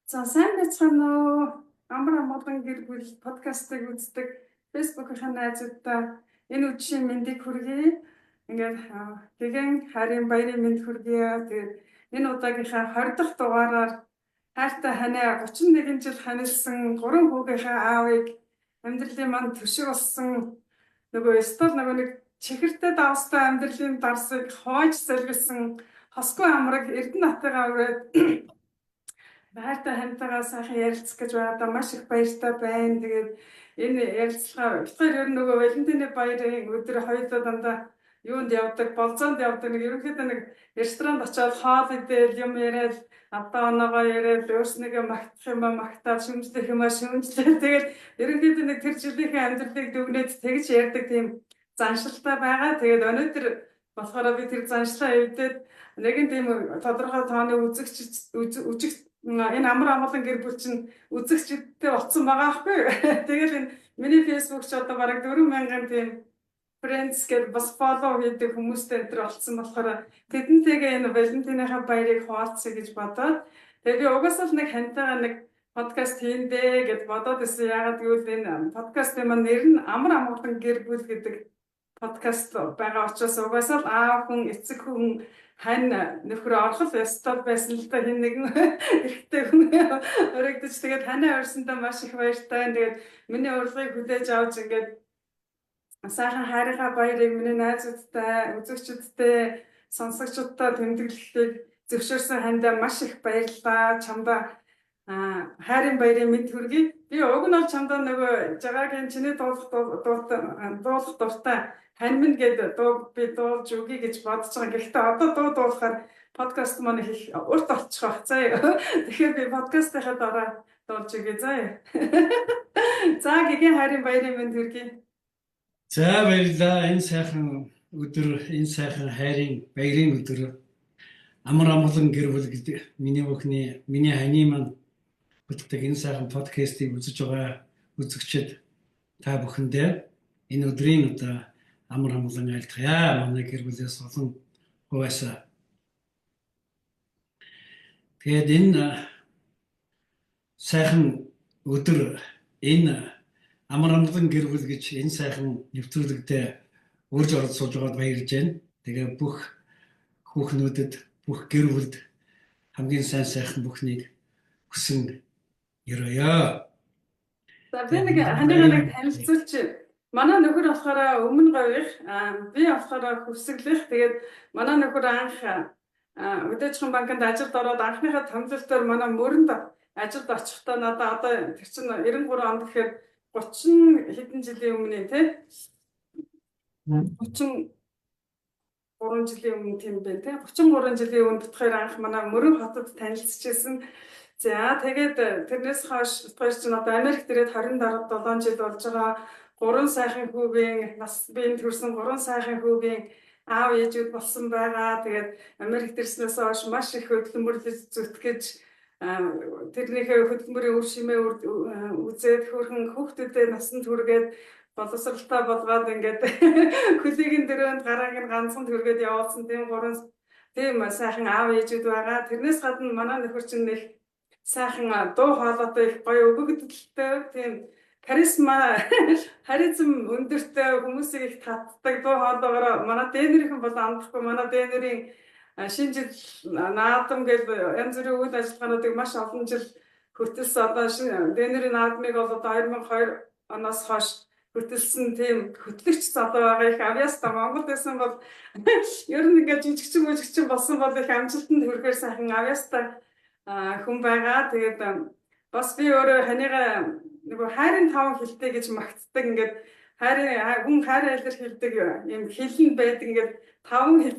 За, сайн байцгаана уу? Амар амгалан гэр бүл подкастыг үздэг Facebook-ийн найзуудаа энэ үдшийн мэндийг хүргэе. Ингээд гэгэн хайрын баярын мэнд хүргэе. Тэгээд энэ удаагийнхаа 20 дахь дугаараар хайртай ханаа 31 жил ханилсан гурван хүүгийнхээ аавыг, амьдралын манд төшиг болсон, нөгөө ёстол нөгөө нэг чихэртэй давстай амьдралын дарсыг хувааж залгилсан хосгүй амраг Эрдэнэ атыгаа өрөөд хайртай хантайгаа сайхан ярилцах гэж байгаадаа маш их баяртай байна. Тэгээд энэ ярилцлага бид хоёр ер нь нөгөө Валентины баярын өдөр хоёулаа дандаа юунд явдаг, болзоонд явдаг. Нэг ерөнхийдөө нэг ресторанд очиод хоол идэл, юм яриад, авдаа оноогоо яриад, өөрснийгөө магтах юм ба магтаад, шүмжлэх юм ба шүмжлээл. Тэгээд ерөнхийдөө нэг тэр жилийнхээ амьдралыг дүгнээд тэгж ярьдаг тийм заншилтай байгаа. Тэгээд өнөөдөр болохоор би тэр заншлаа эвдээд нэгэн тийм тодорхой тооны үзэгч үзэгч, энэ амар амгалан гэр бүл чинь үзэгчдтэй болсон байгаа байхгүй. Тэгэл энэ миний Facebook ч одоо бараг 4000 тийм friends гэдээ бас follow хийдэг хүмүүстэй энэ төр болсон болохоор тэдэнтэйгээ энэ Валентиныхаа баярыг хуваалцъя гэж бодоод, тэгээ би угаасаа л нэг хантайгаа нэг подкаст хийндэ гэд бодоод исэн. Яагаад гэвэл энэ подкастын маань нэр нь Амар амгалан гэр бүл гэдэг подкаст байгаа учраас угаасаа л аав хүн, эцэг хүн, хань нөхөр орох л ёстой байсан л да, хэн нэгэн эрэгтэй хүн уригдаж. Тэгээд ханаа урьсандаа маш их баяртай. Тэгээд миний урилгыг хүлээж авч ингээд сайхан хайрынхаа баярыг миний найзуудтай, үзэгчидтэй, сонсогчдод тэмдэглэхийг зөвшөөрсөн хандаа маш их баярлалаа. Чамдаа хайрын баярын мэнд хүргэе. Би уг нь бол чамдаа нөгөө жагаагийн чиний дуулах дуутай дуулах дуртай хань минь гээд дууг би дуулж өгье гэж бодож байгаа. Гэхдээ одоо дуу дуулахаар подкаст маань их урт болчих واخ. Заа. Тэгэхээр би подкастынхаа дараа дуулж өгье. Заа. За, гэгээн хайрын баярын мэнд хүргэе. За, баярлалаа. Энэ сайхан өдөр, энэ сайхан хайрын баярын өдөр амар амгалан гэр бүл гэдэг миний бүхний, миний ханы маань бүтдэг энэ сайхан подкастыг үзэж байгаа үзэгчид та бүхэндээ энэ өдрийн одоо амар амгалан айлтгая. Манай гэр бүлээс олон хувиасаа. Тэгээд энэ сайхан өдөр, энэ амар амгалан гэр бүл гэж энэ сайхан нэвтрүүлэгтээ урьж оролцуулж байгаад баярлж байна. Тэгээ бүх хүүхнүүдэд, бүх гэр бүлд хамгийн сайн сайхан бүхнийг хүсэн ерөөё. За, би нэг ханыгаа нэг танилцуулч. Манай нөхөр болохоор өмнө говийнх, би болохоор хөвсөглөх. Тэгээд манай нөхөр анх Өдөөжхөн банкнд ажилд ороод анхныхаа томилолтоор манай мөрөнд ажилд очихдоо надад, одоо тэр чинь 93 онд гэхээр 30 хэдэн жилийн өмнө, тий, 33 жилийн өмнө тийм байх, тий, 33 жилийн өмнө бид хоёр анх манай мөрөн хотод танилцчихсан. За, тэгээд тэрнээс хойш бид хоёр чинь одоо Америкт ирээд 27 жил болж байгаа. Гурван сайхан хүүгийн нас биед төрсэн гурван сайхан хүүгийн аав ээжүүд болсон байгаа. Тэгээд Америкт ирснээс хойш маш их хөдөлмөрлөж, зүтгэж, тэрнийхээ хөдөлмөрийн үр шимээ үзээд, хөөрхөн хүүхдүүдэд насанд хүргээд, боловсралтай болгоод, ингээд хөлийг нь дөрөөнд, гарааг нь ганцхан түргээд явуулсан тийм гурван тийм сайхан аав ээжүүд байгаа. Тэрнээс гадна манай нөхөр чинь нэг сайхан дуу хоолойтой, их гоё өгөгдөлтэй, тийм харизма, харизм өндөртэй, хүмүүсийг их татдаг дуу хоолойгоор манай дэнэрийнхэн болон амдахгүй манай дэнэрийн шинэ жил наадам гэж янз бүрийн үйл ажиллагаануудыг маш олон жил хөтөлсөн. Одоо шинэ дэнэрийн наадмыг бол одоо 2002 оноос хойш хөтөлсөн тийм хөтлөгч залуу байгаа. Их авьяастай. Монголд байсан бол ер нь ингээд жижигчин бүжигчин болсон бол их амжилтанд хүрэхээр сайхан авьяастай хүн байгаа. Тэгээд бас би өөрөө ханыгаа нөгөө хайрын таван хилтэй гэж магтдаг. Ингээд хайрын хүн хайраа илэрхийлдэг юм хилэн байдаг. Ингээд таван хил,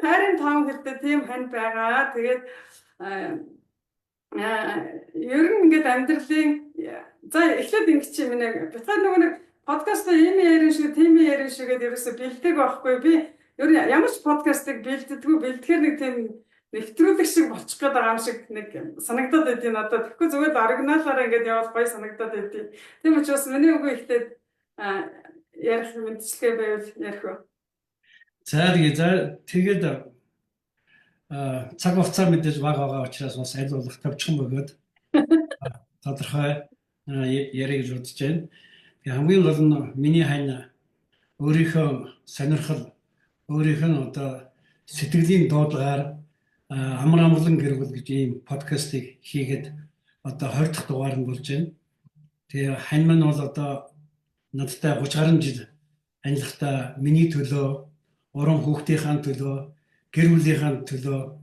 хайрын таван хилтэй тийм хань байгаа. Тэгээд ер нь ингээд амьдралын, за, эхлээд ингэж юм нэг бид хоёр нөгөө нэг подкаст ийм ярина шүү, тийм ярина шүү гэдээ ерөөсө бэлдэг байхгүй. Би ер нь ямар ч подкастыг бэлддэггүй. Бэлдэхээр нэг тийм нэвтрүүлэг шиг болчих гээд байгаа юм шиг нэг санагдаад байдیں۔ Надад. Тэгэхгүй зүгээр л оригиналаараа ингээд явбал гоё санагдаад байдیں۔ Тийм учраас миний үгүй ихтэй ярих мэндчилгээ байвал ярих уу? За, тэгээ, за, тэгээд цаг хугацаа мэдээж бага байгаа учраас бас аль болох товчхон бөгөөд Тодорхой ярих гэж бодож байна. Тэгээ хамгийн гол нь миний хань өөрийнхөө сонирхол, өөрийнх нь одоо сэтгэлийн дуудлагаар Амар амгалан гэр бүл гэж ийм подкастыг хийгээд одоо 20 дахь дугаар нь болж байна. Тэгээ хань маань бол одоо надтай 30 гаруй жил ажиллахдаа миний төлөө, уран хүүхдийнхаа төлөө, гэр бүлийнхаа төлөө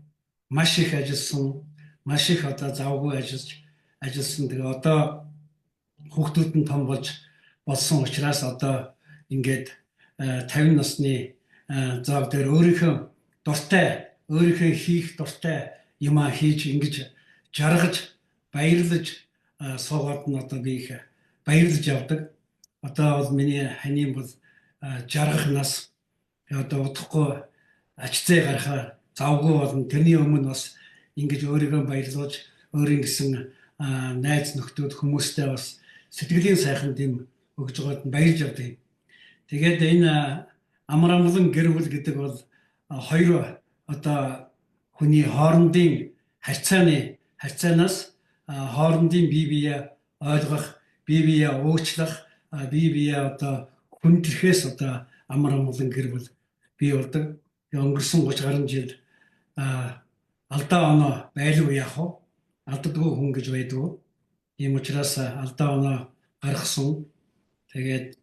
маш их ажилласан, маш их одоо завгүй ажилласан. Тэгээ одоо хүүхдүүд нь том болж болсон учраас одоо ингээд 50 насны зоог дээр өөрийнхөө дуртай, өөрийнхөө хийх дуртай юмаа хийж ингэж жаргаж, баярлаж суугаад нь одоо би их баярлаж явдаг. Одоо бол миний ханийн бол жаргах нас, одоо удахгүй ач зээ гарахаар завгүй болно. Тэрний өмнө бас ингэж өөрийгөө баярлуулж, өөрийн гэсэн найз нөхдүүд хүмүүстэй бас сэтгэлийн сайхан дэм өгж байгаад нь баярлж явдаг. Тэгээд энэ амар амгалан гэр бүл гэдэг бол хоёр одоо хүний хоорондын харьцааны харьцаанаас хоорондын бие биеэ ойлгох, бие биеэ уучлах, бие биеэ одоо хүндэтгэхээс одоо амар амгалан гэр бүл бий болдог. Өнгөрсөн 30 гаруй жилд алдаа оноо байлгүй яах вэ? Алддаггүй хүн гэж байдгүй. Ийм учраас алдаа оноо гаргасан. Тэгээд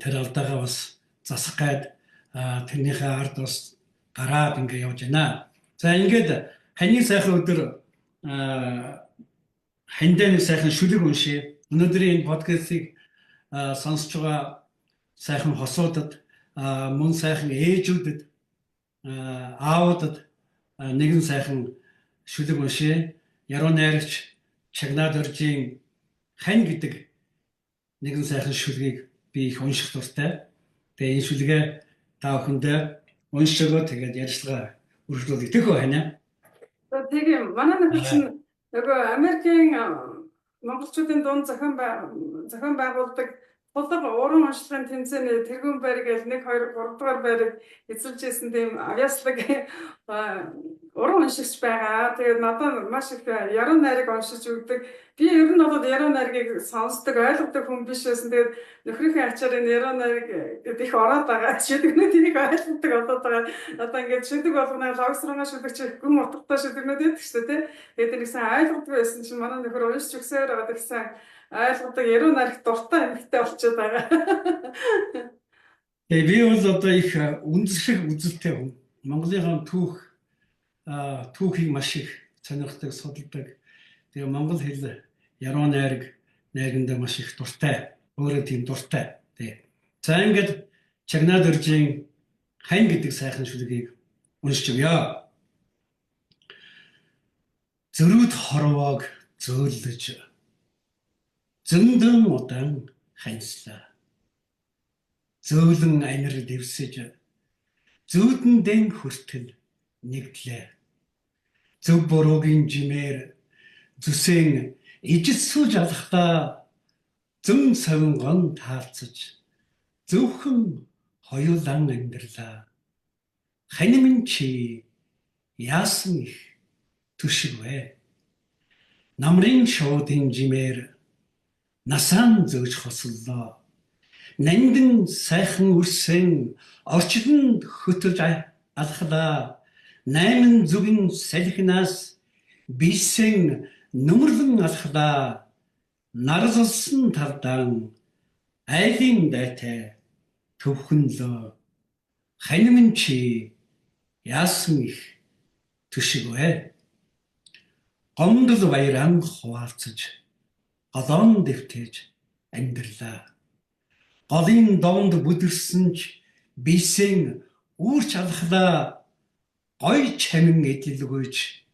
тэр алдаагаа бас засах гээд тэрнийхээ ард бас гараад ингээ явж байна. За ингээд ханийн сайхан өдөр хандаа нэг сайхан шүлэг уншъя. Өнөөдрийн энэ подкастыг сонсож байгаа сайхан хосуудад, мөн сайхан ээжүүдэд, аавуудад нэгэн сайхан шүлэг уншъя. Яруу найрагч Чагнаа Доржийн Хань гэдэг нэгэн сайхан шүлгийг би их унших дуртай. Тэгээ энэ шүлгээ та бүхэндээ уншиж өгөө, тэгээд ярилцлага үргэлжлүүлье. Тэхүү ханаа. За тийм, манай нөхөр чинь нөгөө Америкийн монголчуудын дунд зохион байгуулдаг Тулга уран уншлагын тэмцээний тэргүүн байр гээл 1 2 3 дугаар байрыг эзэлж исэн тийм авьяаслаг уран уншигч байгаа. Тэгээд надад маш их яруу найраг уншиж өгдөг. Би ер нь бол яруу найргийг сонсдог, ойлгодог хүн биш байсан. Тэгээд нөхрийнхээ ачаар энэ яруу найраг гэдэг их ороод байгаа. Шүлгнүүд энийг ойлгодог болоод байгаа. Одоо ингээд шүлэг болгоно логс руугаа шүлэг чи гүн утгатай шүлгнүүд байдаг шүү дээ. Тэгээд нэг сайн ойлгодгүй байсан чинь манай нөхөр уншиж өгсөөр байгаа гэсэн ойлгодог яруу найрагт дуртай эмэгтэй болчиход байгаа. Тэгээ би бол одоо их үндэслэх үзэлтэй хүн. Монголынхаа түүхийг маш их сонирхдаг, судалдаг. Тэгээ монгол хэл, яруу найраг найрагндаа маш их дуртай. Өөрөө тийм дуртай. Тэг. За ингээд Чагнаа Доржийн Хань гэдэг сайхан шүлгийг уншиж өгье. Зөрүүд хорвоог зөөллөж зөндөн удаан ханьслаа. Зөөлөн амир дэвсэж зүүдэндэн хүртэл нэгдлээ. Зөв буруугийн жимээр зүсэн ижил сууж алхлаа. Зөн совингон таалцаж зөвхөн хоёулан амьдралаа. Ханим чи яасан их түшиг вэ? Намрын шуудын жимээр насаан зөөж хосоллоо. Нандин сайхан үрсэн орчлон хөтөлж алхлаа. Найман зүгэн салхинаас бисэн нүмерлэн алхлаа. Нарзалсан талдаан айлын дайтай төвхөнлөө. Ханим чи яасан их түшиг вэ? Гомдол баяран хуваалцаж голоон дэвтэж амьдралаа. Голын донд бүдэрсэн ч бисэн үүрч алхлаа. Гой чамин эдэлгүйч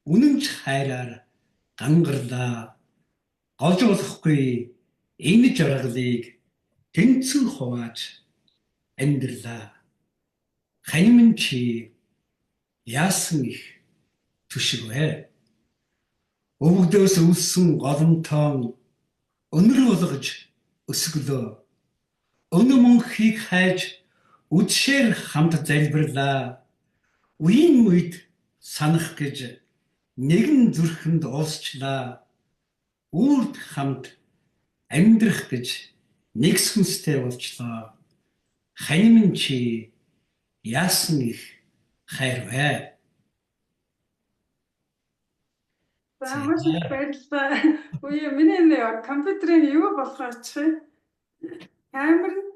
үнэнч хайраар гангарлаа. Голж болохгүй энэ жаргалыг тэнцэн хувааж амьдралаа. Ханим чи яасан их түшиг вэ? Өвгдөөс өлсөн голомтон өнөр болгож өсгөлөө. Өнө мөнхийг хайж үдшээр хамт залбирлаа. Үеийн үед санах гэж Нэгэн зүрхэнд уусчлаа. Үрд хамт амьдрах гэж нэг сүнстэй болчлоо. Хань минь чи яасан их хайр вэ? За, маш их баярлалаа. Үгүй, миний энэ компьютерийн юу болох очих юм? Камер нь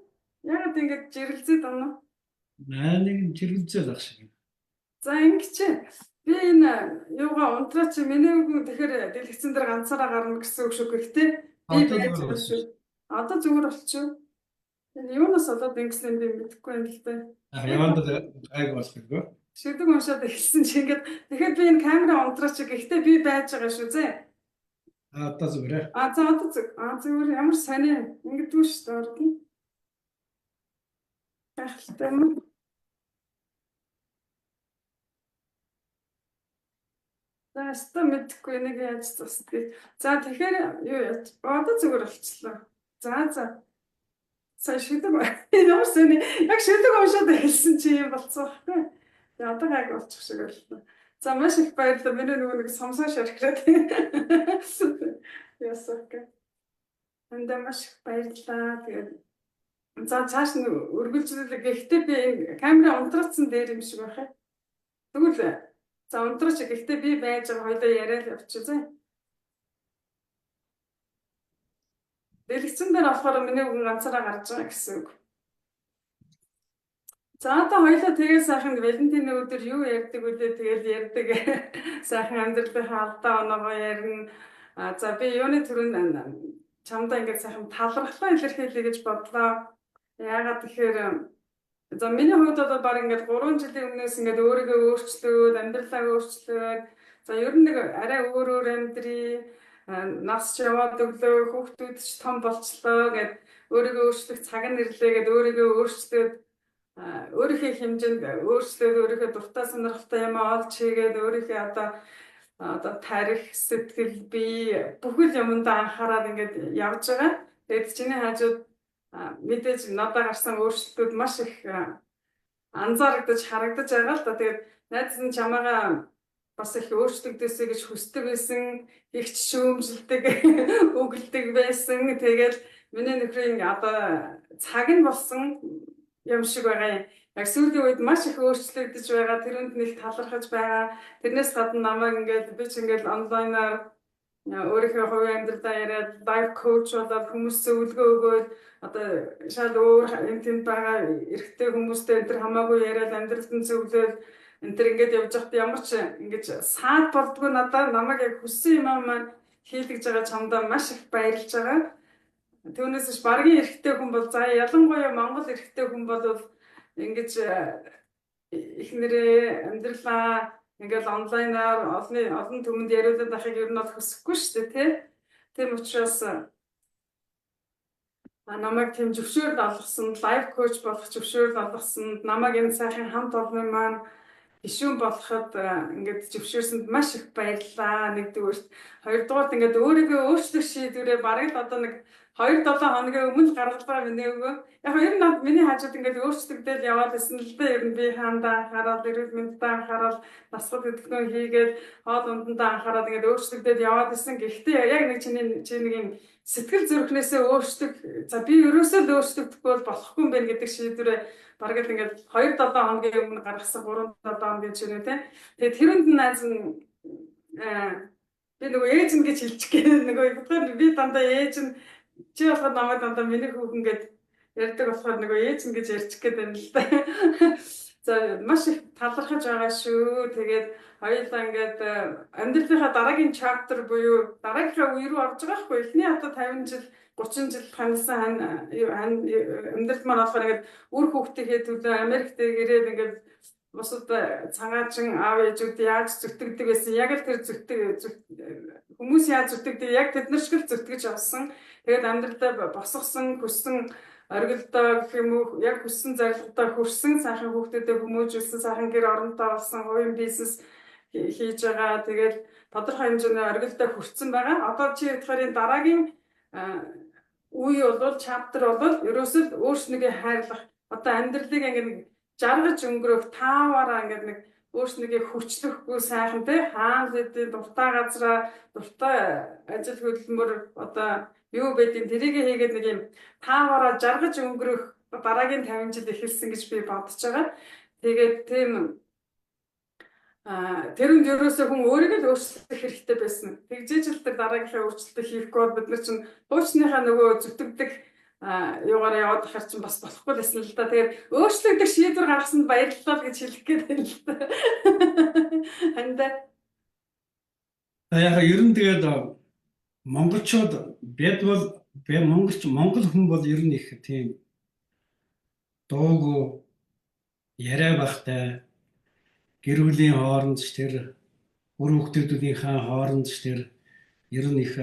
яагаад ингэж жирэлзээд байна уу? Наа, нэг жиргэлзэл ах шиг. За, ингэж би энэ юугаа унтраа чи миний үгэн тэгэхээр дэлгэцэн дээр ганцаараа гарна гэсэн үг шүү. Гэхдээ би Одоо байж зүгээр байгаа болчих. шүү. Одоо зүгээр болчих. Энэ юунаас болоод ингэсэн юм би мэдэхгүй юм л дээ. Явандаа гайг болохгүй. Шүдэг уншаад эхэлсэн чи ингээд тэгэхээр би энэ камера унтраа чи, гэхдээ би байж байгаа шүү зэ. А, одоо зүгээр ээ. А, за, одоо зүг. А, зүгээр, ямар сони ингэдэггүй шүү дээ ордон. Гайхалтай юм. За, өстой мэдэхгүй нэг яаж зусдгийг. За, тэгэхээр юу яаж одоо зүгээр болчихлоо. За. Сая шүдэг ямар сони яг шүдэг уншаад эхэлсэн чи юм болцсон байхгүй. За, одоо гайг болчих шиг боллоо. За, маш их баярлалаа. Миний нөгөө нэг сомсоо шархраад. Ясаа. Эндээ маш их баярлалаа. Тэгээд за, цааш нь үргэлжлүүлээ. Гэхдээ би энэ камера унтраацсан дээр юм шиг байх. Тэгвэл за, унтраач, гэхдээ би байж байгаа, хоёлоо яриад явчих зэ. Дэлгэцэн дээр болохоор миний үгэн ганцаараа гарч байгаа гэсэн үг. За, одоо хоёлоо тэгээ сайхан Валентины өдөр юу ярьдаг вүлээ, тэгэл ярьдаг сайхан амьдралынхаа алдаа оноогоо ярина. А, за, би юуны түрүүнд чамдаа ингээд сайхан талархлаа илэрхийлье гэж бодлоо. Яагаад тэгэхээр за, миний хувьд бол баг ингээд 3 жилийн өмнөөс ингээд өөрийгөө өөрчлөөд, амьдралаа өөрчлөөд, за, ер нь нэг арай өөр өөр амьдрий, нас ч яваад өглөө, хүүхдүүд ч том болчлоо гэд өөрийгөө өөрчлөх цаг нь ирлээ гэд өөрийгөө өөрчлөөд, өөрийнхөө хэмжээнд өөрчлөөд, өөрийнхөө дуртай сонирхолтой юм олж хийгээд, өөрийнхөө одоо тархи, сэтгэл, бие бүхэл юмдаа анхаарал ингээд явж байгаа. Тэгээд чиний хажууд мэдээж надад гарсан өөрчлөлтүүд маш их анзаарагдаж харагдаж байгаа л да. Тэгээд найз нь чамаагаа бас их өөрчлөгдөөсэй гэж хүсдэг байсан, их ч шүүмжилдэг, үгэлдэг байсан. Тэгээд миний нөхрийн одоо цаг нь болсон юм шиг байгаа юм. Яг сүүлийн үед маш их өөрчлөгдөж байгаа. Тэрүүнд нэг талархаж байгаа. Тэрнээс гадна намайг ингээд би ч ингээд онлайнаар өөрийнхөө хувийн амьдралаа яриад life coach болоод хүмүүс зөвлөгөө өгөөд, одоо шал өөр юм тэнд байгаа эрэгтэй хүмүүстэй энэ төр хамаагүй яриад, амьдралд нь зөвлөөл энэ төр ингээд явж байхад ямар ч ингэж саад болдгоо, надаа намайг яг хүссэн юм маань хийлгэж байгаа чамдаа маш их баярлж байгаа. Түүнээс биш баргийн эрэгтэй хүн бол, за, ялангуяа Монгол эрэгтэй хүн бол ингэж эхнэрээ амьдралаа ингээл онлайнаар олны олон түмэнд яриулаад байхыг ер нь бол хүсэхгүй шүү дээ, тий. Тийм учраас намайг тийм зөвшөөрөл олгосон, life coach болох зөвшөөрөл олгосон, намайг энэ сайхан хамт олонны маань гишүүн болоход ингээд зөвшөөрсөнд маш их баярлалаа нэгдүгээрт. Хоёрдугаарт ингээд өөрийгөө өөрчлөх шийдвэрээ бараг л одоо нэг 2 7 хоногийн өмнө гаргалгаа миний өгөө. Яг нь ер нь миний хажууд ингээд өөрчлөгдөөл яваад исэн л дээ. Ер нь би хаандаа анхаарал, эрүүл мэндэд анхаарал, дасгал хөдөлгөөн хийгээд, хоол ундандаа анхаарал ингээд өөрчлөгдөд яваад исэн. Гэхдээ яг нэг чиний чи нэг юм сэтгэл зүрхнээсээ өөрчлөх, за, би ерөөсөө л өөрчлөгдөхгүй бол болохгүй юм байна гэдэг шийдвэрээ бараг л ингээд 2 7 хоногийн өмнө гаргасан, 3 7 хоногийн ч юм уу, те. Тэгээд тэрэнд найз нь би нөгөө ээж нь гэж хэлчих гээ, нөгөө бодохоор би дандаа ээж нь, чи болохоор намайг дандаа миний хүүхэн гэд ярьдаг болохоор нөгөө ээж нь гэж ярьчих гээд байна л да. За, маш их талархаж байгаа шүү. Тэгээд хоёулаа ингээд амьдралынхаа дараагийн chapter буюу дараагийнхаа үе рүү орж байгаа хгүй. Эхний одоо 50 жил, 30 жил таньсан амьдрал маань болохоор ингээд үр хүүхдийнхээ төлөө Америкт ирээд ингээд бусад цагаачин аав ээжүүд яаж зүтгэдэг байсан, яг л тэр зүтгэг хүмүүс яаж зүтгэдэг, яг тэд нар шиг л зүтгэж явсан. Тэгээд амьдралдаа босгосон, хүссэн оргилдоо гэх юм уу, яг хүссэн зорилгодоо хүрсэн, сайхан хүүхдүүдэд хүмүүжүүлсэн, сайхан гэр оронтой болсон, хувийн бизнес хийж байгаа. Тэгээд тодорхой хэмжээний оргилдоо хүрсэн байгаа. Одоо чи бодохоор энэ дараагийн үе бол, chapter бол ерөөсөө өөрснийгөө хайрлах, одоо амьдралыг ингээд нэг жаргаж өнгөрөөх тааваараа ингээд нэг Өөрснийгээ хүчлэхгүй сайхан тий хаан хэдийн дуртай газараа дуртай ажил хөдөлмөр одоо юу байдгийг тэрийг хийгээд нэг юм тааваараа жаргаж өнгөрөх дараагийн 50 жил эхэлсэн гэж би бодож байгаа. Тэгээд тийм тэрэнд ерөөсөө хүн өөрийгөө л өөрчлөх хэрэгтэй байсан. Тэгжээж л тэр дараагийнхаа өөрчлөлтийг хийхгүй бол бид нар чинь хуучныхаа нөгөө зүтгэдэг юугаар яваад ахаар чинь бас болохгүй л байсан л да. Тэгэхээр өөрчлөгдөх шийдвэр гаргасанд баярлалаа гэж хэлэх гээд байна л да. Хандаа. Яг ер нь тэгээд монголчууд бид бол монголч монгол хүн бол ер нь их тийм дуугүй яриа багтай гэр бүлийн хооронд ч тэр үр хүүхдүүдийнхээ хооронд ч тэр ер нь их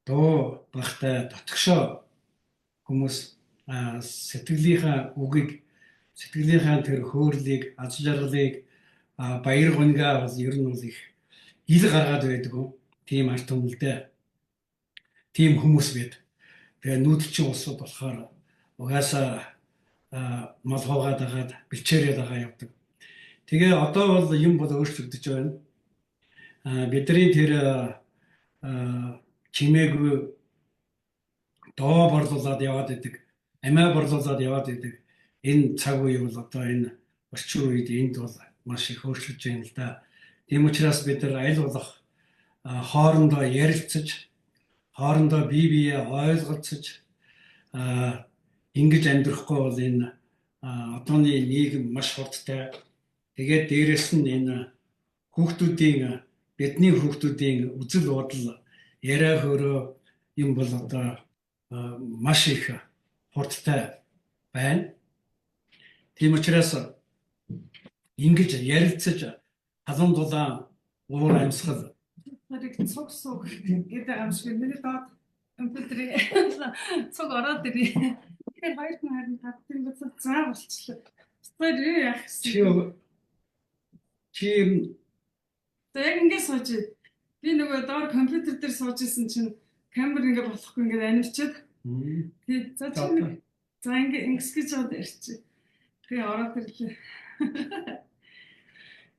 дуу багтай дотгошоо хүмүүс сэтгэлийнхаа үгийг сэтгэлийнхаа тэр хөөрлийг аз жаргалыг баяр гоньгаа бол ер нь бол их ил гаргаад байдаг. Тийм ард түмэлтэй тийм хүмүүс байд. Тэгээ нүүдэлчин улсууд болохоор угаасаа мал хуугаад агаад бэлчээрээд байгаа явдаг. Тэгээ одоо бол юм бол өөрчлөгдөж байна. Бидний тэр чимээгүй доо борлуулад яваад идэг, амиа борлуулад яваад идэг энэ цаг үе бол одоо энэ орчин үед энд бол маш их өөрчлөж байна л да. Тийм учраас бид нар аль болох хоорондоо ярилцаж, хоорондоо бие биеэ ойлголцож ингэж амьдрахгүй бол энэ одооны нийгэм маш хурдтай. Тэгээд дээрэс нь энэ хүүхдүүдийн бидний хүүхдүүдийн үзэл бодол яриа хөрөө юм бол одоо маш их хурдтай байна. Тийм учраас ингэж ярилцаж халуун дулаан уур амьсгал нарыг цуг суг гэдэг юм шиг миний доод компьютерийн цуг ороод ирээ. Тэгэхээр 2025 тэр бодсон заа болчихлоо. Тэр юу яах вэ? Чи За яг ингэ сууж. Би нөгөө доор компьютер дээр сууж исэн чинь камер ингэ болохгүй ингэ анирчаад. Тий. За чи за ингэ ингэс гэж яваад ирчих. Тэгээ ороод ирлээ.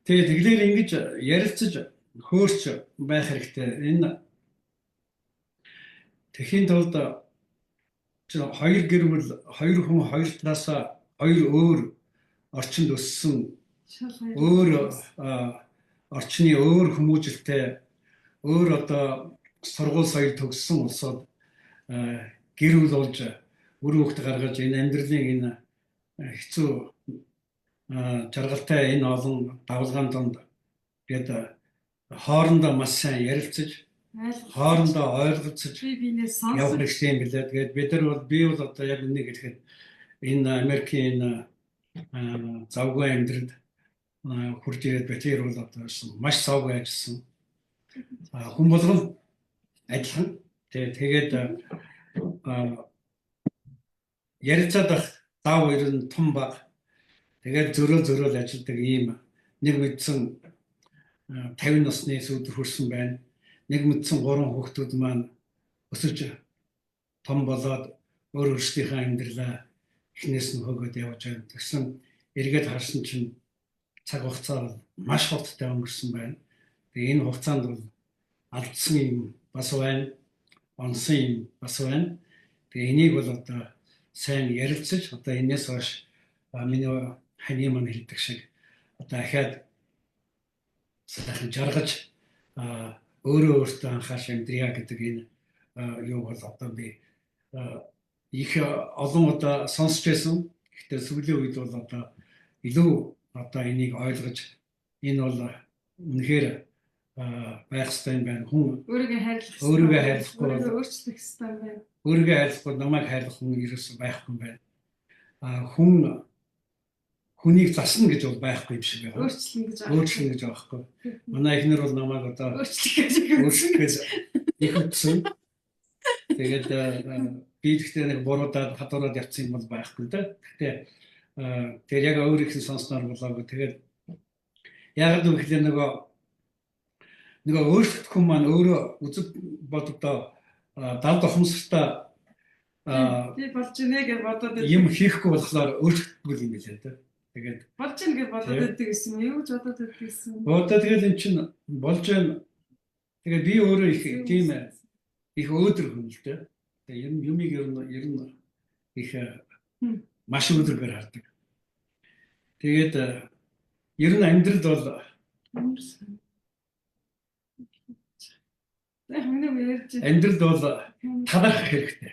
Тэгээ тэглэр ингэж ярилцаж хөөрч байх хэрэгтэй. Энэ тэхийн тулд хоёр гэр бүл, хоёр хүн хоёр талаасаа хоёр өөр орчинд өссөн, өөр орчны өөр хүмүүжлэлтэй, өөр одоо сургууль соёл төгссөн улсууд гэр бүл болж үр хүүхэд гаргаж энэ амьдралын энэ хэцүү жаргалтай энэ олон давлгаан донд бид хоорондоо маш сайн ярилцаж, хоорондоо ойлголцож бие биенээ явах сонсож хэрэгтэй юм билээ. Тэгээд бид нар бол би бол одоо яг үнийг хэлэхэд энэ Америкийн энэ завгүй амьдралд хурж ирээд битэр бол одоо маш завгүй ажилласан. Хүн болгон адилхан. Тэгээд ярилцаад ах зав ер нь том баг. Тэгээд зөрөө зөрөөл ажилладаг ийм нэг мэдсэн 50 насны сүйдэр хүрсэн байна. Нэг мэдсэн 3 хүүхдүүд маань өсөж том болоод өөр өөрсдийнхээ амьдралаа эхнээс нь хөөгөөд явж байгаа. Тэгсэн эргээд харсан чинь цаг хугацаа маш хурдтай өнгөрсөн байна. Тэгээ энэ хугацаанд бол алдсан юм бас байна, онсон юм бас байна. Тэгээ энийг бол одоо сайн ярилцаж одоо энэс хойш миний ханы маань хэлдэг шиг одоо ахаад сайхан жаргаж өөрөө өөртөө анхаарч амьдрья гэдэг энэ юу бол одоо би их олон удаа сонсч байсан. Гэхдээ сүүлийн үед бол одоо илүү одоо энийг ойлгож энэ бол үнэхээр байх ёстой юм байна. Хүн өөрийгөө хайрлах ёстой. Өөрийгөө хайрлахгүй бол өөрийгөө өөрчлөх ёстой юм байна. Өөрийгөө хайрлахгүй намайг хайрлах хүн ерөөсөө байхгүй юм байна. Хүн хүнийг засна гэж бол байхгүй юм шиг байна. Өөрчлөн гэж өөрчлөн гэж байхгүй. Манай эхнэр бол намайг одоо өөрчлөх гэж өөрчлөх гэж их үтсэн. Тэгээд би гэхдээ нэг буруудаад хадуураад явцсан юм бол байхгүй да. Гэхдээ тэгээд яг өөрийнх нь сонсноор болоогүй. Тэгээд яг л гэхлээр нөгөө өөрчлөх хүн маань өөрөө үзэл бодолдоо далд ухамсартай би болж ийнэ гэж бодоод юм хийхгүй болохоор өөрчлөгдөхгүй юм билээ да. Тэгээд болж ийн гэж бодоод байдаг гэсэн юм. Юу гэж бодоод байдаг гэсэн. Одоо тэгэл эн чинь болж байна. Тэгээд би өөрөө их тийм их өөдрөг хүн л дээ. Тэгээд юм юмыг ер нь их маш өөдрөгээр хардаг. Тэгээд ер нь амьдрал бол амьдрал бол талархах хэрэгтэй.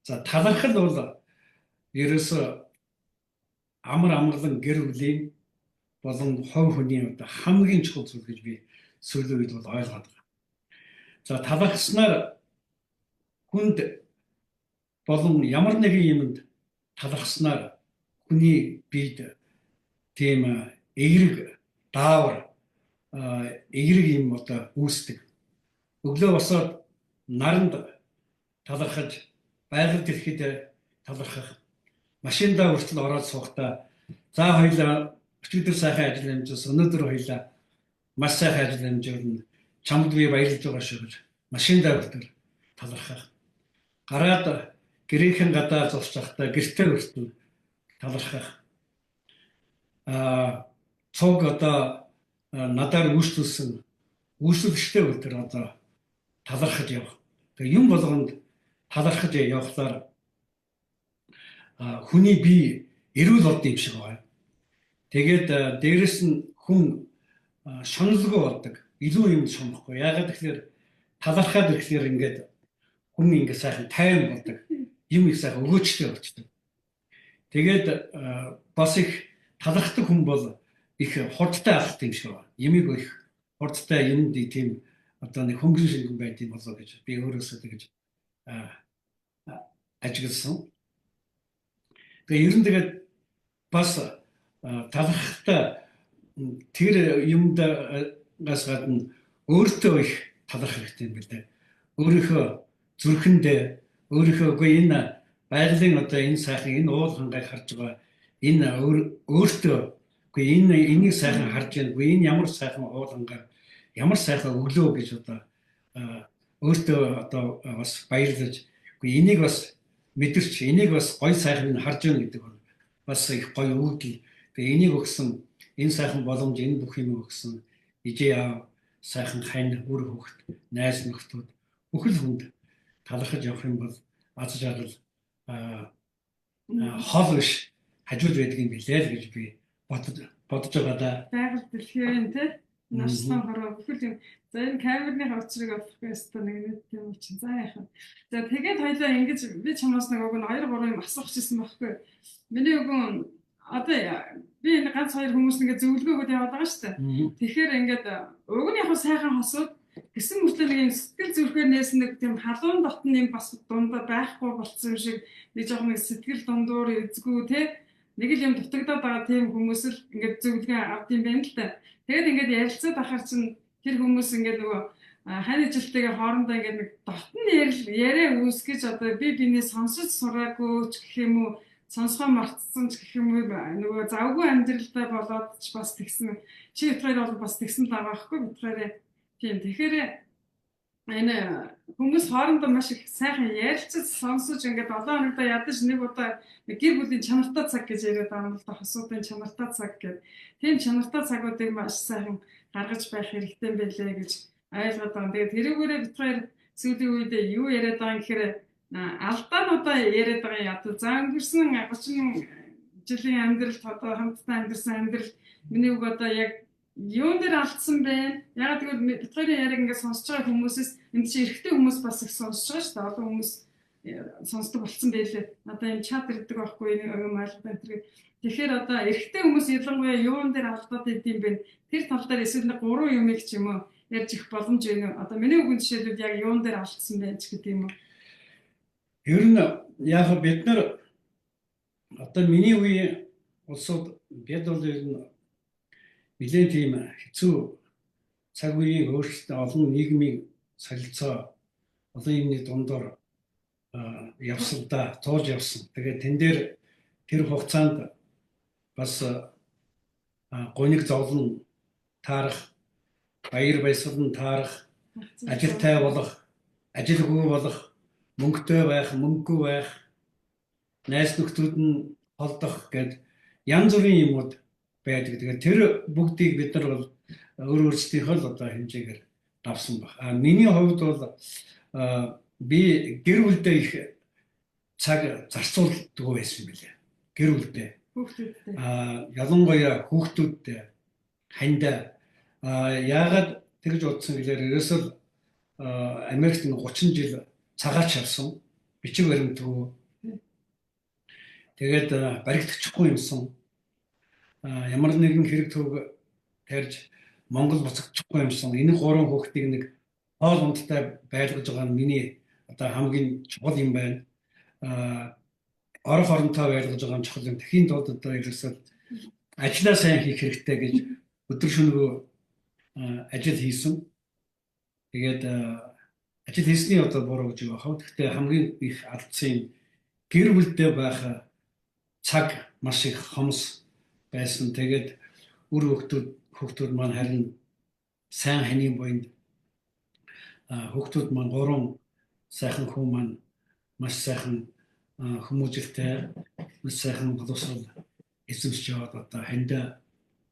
За, талархал бол ерөөсөө амар амгалан гэр бүлийн болон хувь хүний одоо хамгийн чухал зүйл гэж би сүүлийн үед бол ойлгоод байгаа. За, талархснаар хүнд болон ямар нэгэн юмд талархснаар хүний биед тийм эерэг даавар, эерэг юм одоо үүсдэг. Өглөө босоод наранд талархаж, байгаль дэлхийд талархах, машиндаа хүртэл ороод суухдаа за хоёлаа өчигдөр сайхан ажил амжуулсан, өнөөдөр хоёлаа маш сайхан ажил амжуулна. Чамд би баярлаж байгаа шүү гэж машиндаа хүртэл талархах. Гараад гэрийнхэн гадаа зогсож байхдаа гэртээ хүртэл талархах. Цуг одоо надаар үйлчлүүлсэн үйлчлүүлэгчтэй хүртэл одоо талархаж явах. Тэгээ юм болгонд талархаж явахлаар хүний бие эрүүл болд юм шиг байна. Тэгээд дээрэс нь хүн шоналгүй болдог. Илүү юм шонохгүй. Яагаад гэхээр талархаад ирэхлээр ингээд хүн ингээд сайхан тайван болдог. Юм их сайхан өгөөчтэй болчдөг. Тэгээд бас их талархдаг хүн бол их хурдтай алхах юм шиг байна. Ямиг их хурдтай юмд тийм одоо нэг хөнгөн шингэн байд юм болоо гэж би өөрөөсөө тэгж ажигласан. Тэгээ ер нь тэгээд бас талархахтаа тэр юмдаас гадна өөртөө их талархах хэрэгтэй юм байна. Өөрийнхөө зүрхэндээ, өөрийнхөө үгүй энэ байгалийн одоо энэ сайхан энэ уул хангайг харж байгаа, энэ өөртөө үгүй энэ энийг сайхан харж байна, үгүй энэ ямар сайхан уул хангаа, ямар сайхан өглөө гэж одоо өөртөө одоо бас баярлаж, үгүй энийг бас мэдэрч, энийг бас гоё сайхан харж байна гэдэг бол бас их гоё өгдөл. Тэгээ энийг өгсөн, энэ сайхан боломж, энэ бүх юм өгсөн ижээ аав, сайхан хань, үр хөвгт, найз нөхдүүд, бүхэл хүнд талархаж явах юм бол аз жаргал хол биш, хажууд байдаг юм билээ л гэж би бодож байгаа да. Байгаль дэлхийн тий нашлан хороо бүхэл юм. За, энэ камерны учрыг олохгүй өстө нэг нэг юм чинь. За, яах вэ? За, тэгээд хоёлаа ингэж би чамаас нэг уг нь 2 3 юм асуух гэсэн байхгүй. Миний үгэн одоо би энэ ганц хоёр хүмүүс ингээд зөвлөгөөгөөд яваад байгаа шүү дээ. Тэгэхээр ингээд уг нь яг сайхан хосууд гэсэн мөртлөө нэг юм сэтгэл зүрхээр нээсэн нэг тийм халуун дотн юм бас дундаа байхгүй болцсон юм шиг, нэг жоохон нэг сэтгэл дундуур эзгүй те, нэг л юм дутагдаад байгаа тийм хүмүүс л ингээд зөвлөгөө авд юм байна л да. Тэгээд ингээд ярилцаад ахаар чинь тэр хүмүүс ингээд нөгөө хань ижилтэйгээ хоорондоо ингээд нэг дотн яриа үүсгэж, одоо би бинээ сонсож сураагүй ч гэх юм уу, сонсгоо мартсан ч гэх юм уу, нөгөө завгүй амьдралдаа болоод ч бас тэгсэн. Чи битгаар бол бас тэгсэн л байгаа байхгүй битгаарээ. Тийм, тэгэхээр энэ хүмүүс хоорондоо маш их сайхан ярилцаж, сонсож, ингээд 7 хоногдоо ядаж нэг удаа гэр бүлийн чанартай цаг гэж яриад байгаа юм л да, хосуудын чанартай цаг гэдэг. Тийм чанартай цагуудыг маш сайхан гаргаж байх хэрэгтэй байлээ гэж ойлгоод байгаа. Тэгээд тэрүүгээрээ бид хоёр сүүлийн үед юу яриад байгаа юм гэхээр алдаануудаа яриад байгаа юм. Одоо за өнгөрсөн 30 жилийн амьдралд, одоо хамтдаа амьдарсан амьдрал, миний үг одоо яг юун дээр алдсан бэ? Ягаад гэвэл бид хоёрын яриаг ингээд сонсож байгаа хүмүүсээс энд чинь эрэгтэй хүмүүс бас их сонсож байгаа шүү дээ. Одоо хүмүүс сонсдог болсон байлээ. Одоо юм чат ирдэг байхгүй, юм ойлгох энэ тэр. Тэгэхээр одоо эрэгтэй хүмүүс ялангуяа юун дээр алдаад идэм бэ? Тэр тал дээр эсвэл нэг гурван юмыг ч юм уу ярьж их боломж байна уу? Одоо миний үгэн жишээлбэл яг юун дээр алдсан бэ ч гэдэг юм уу? Ер нь яг бид нар одоо миний үеийн улсууд бид бол ер нь нэлээд тийм хэцүү цаг үеийн өөрчлөлт, олон нийгмийн солилцоо, олон юмны дундуур явсан да, туулж явсан. Тэгээд тэн дээр тэр хугацаанд бас гуниг зовлон таарах, баяр баясгалан таарах, ажилтай болох, ажилгүй болох, мөнгөтэй байх, мөнгөгүй байх, найз нөхдүүд нь холдох гэд Янз бүрийн юмуд байдаг. Тэгээд тэр бүгдийг бид нар бол өөр өөрсдийнхөө л одоо хэмжээгээр давсан баг. А миний хувьд бол би гэр бүлдээ их цаг зарцуулдаггүй байсан билээ. Гэр бүлдээ. Хүүхдүүдтэй. Ялангуяа хүүхдүүдтэй, хандаа. Яагаад тэгж бодсон гэхээр ерөөсөө Америкт 30 жил цагаач авсан. Бичиг баримтгүй. Тэгээд баригдчихгүй юмсан. Ямар нэгэн хэрэг төвөг тарьж Монгол буцагдчихгүй юмсан. Энэ гурван хүүхдийг нэг хоол ундтай байлгаж байгаа нь миний одоо хамгийн чухал юм байна. Орох оронтой байлгаж байгаа нь чухал юм. Тэхийн тулд одоо ерөөсөө ажлаа сайн хийх хэрэгтэй гэж өдөр шөнөгүй ажил хийсэн. Тэгээд ажил хийсний одоо буруу гэж юу вэ? Гэхдээ хамгийн их алдсан юм гэр бүлдээ байх цаг маш их хомс байсан. Тэгээд үр хүүхдүүд маань харин сайн ханийн буянд, хүүхдүүд маань гурван сайхан хүү маань маш сайхан хүмүүжлтэй, маш сайхан боловсрол эзэмшиж яваад одоо хандаа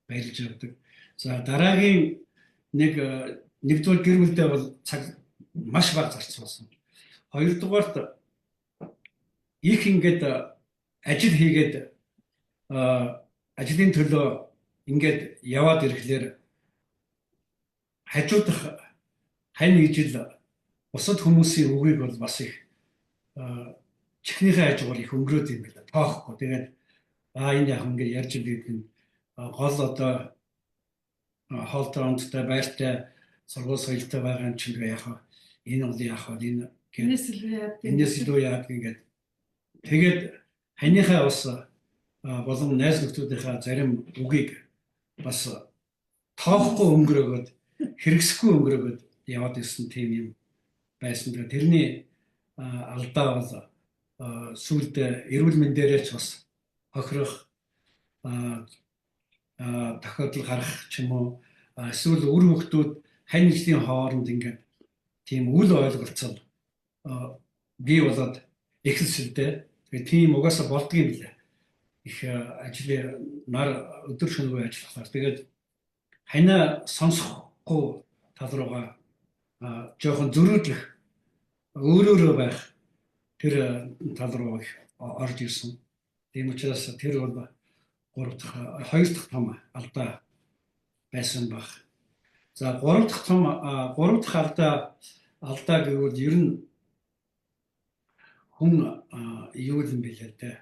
баярлж явдаг. За дараагийн нэгдүгээр гэр бүлдээ бол цаг маш бага зарцуулсан. Хоёрдугаарт их ингээд ажил хийгээд ажлын төлөө ингээд яваад ирэхлээр хажуудах хань ижил бусад хүмүүсийн үгийг бол бас их чихнийхээ хажуугаар их өнгөрөөд юм байна. Тоохгүй. Тэгээд энэ яг ингээд ярьж идэг нь гол одоо хоолтой онцтой байртай сургууль соёлтой байгаа юм чинь яг энэ бол яах вэ? Энэ энэс илүү яадаг. Энэс илүү яадаг ингээд. Тэгээд ханыхаа бас болон найз нөхдүүдийнхаа зарим үгийг бас тоохгүй өнгөрөөгөөд хэрэгсэхгүй өнгөрөөгөөд яваад ирсэн тийм юм байсан. Тэгээд тэрний алдаа бол сүүлд эрүүл мэндээрээ ч бас хохирох тохиолдол гарах ч юм уу, эсвэл үр хөвгтүүд хань ижлийн хооронд ингээд тийм үл ойлголцол бий болоод эхэлсэн л дээ. Тэгээд тийм угаасаа болдго юм лээ. Их ажлын нар өдөр шөнөгүй ажиллахлаар тэгээд ханаа сонсохгүй тал руугаа жоохон зөрүүдлэх, өөрөөрөө байх тэр тал руу их орж ирсэн. Тийм учраас тэр бол хоёр дахь том алдаа байсан баг. За гурав дахь алдаа гэвэл ер нь хүн юу юм бэлээ дээ.